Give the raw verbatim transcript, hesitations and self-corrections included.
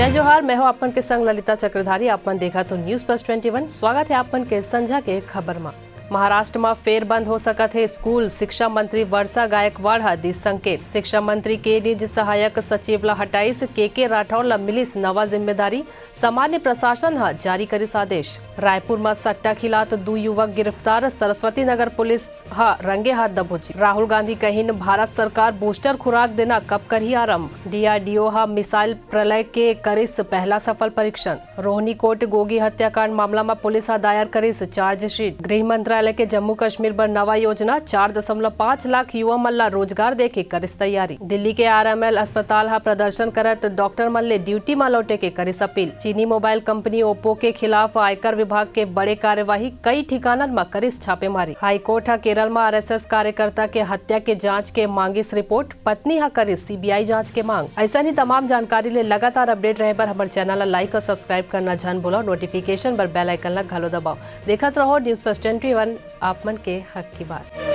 जय जोहार, मैं हूं आप मन के संग ललिता चक्रधारी। आप मन देखत हो News Plus Twenty One। स्वागत हे आप मन के संझा के खबर मा। महाराष्ट्र मा फेर बंद हो सकत हे स्कूल, शिक्षा मंत्री वर्षा गायकवाड़ ह दिस संकेत। शिक्षा मंत्री के निज सहायक सचिव ला हटाइस, के के राठौर ला मिलिस नवा जिम्मेदारी, सामान्य प्रशासन ह जारी करिस आदेश। रायपुर म सट्टा खिलात दू युवक गिरफ्तार, सरस्वती नगर पुलिस ह रंगे हाथ दबोची। राहुल गांधी कहिन, भारत सरकार बूस्टर खुराक देना कब करही आरंभ। डीआरडीओ ह मिसाइल प्रलय के करिस पहला सफल परीक्षण। रोहिणी कोट गोगी हत्याकांड मामला म पुलिस ह दायर करिस चार्जशीट। गृह मंत्रालय के जम्मू कश्मीर बर नवा योजना, चार दशमलव पाँच लाख युवा मन ला रोजगार देके करिस तैयारी। दिल्ली के आरएमएल अस्पताल ह प्रदर्शन करत डॉक्टर मन ले ड्यूटी म लौटे के करिस अपील। चीनी मोबाइल कंपनी ओप्पो के खिलाफ आयकर विभाग के बड़े कार्यवाही, कई ठिकानन म करिस छापेमारी। हाईकोर्ट ह केरल म आरएसएस कार्यकर्ता के हत्या के जांच के मांगिस रिपोर्ट, पत्नी ह करिस सीबीआई जांच के मांग। अइसन ही तमाम जानकारी ले लगातार अपडेट रहे बर हमर चैनल ला लाइक और सब्सक्राइब करना झन भूलव। नोटिफिकेशन बर बेल आइकन ला घलो दबाव। देखत रहो News Plus Twenty One, आप मन के हक की बात।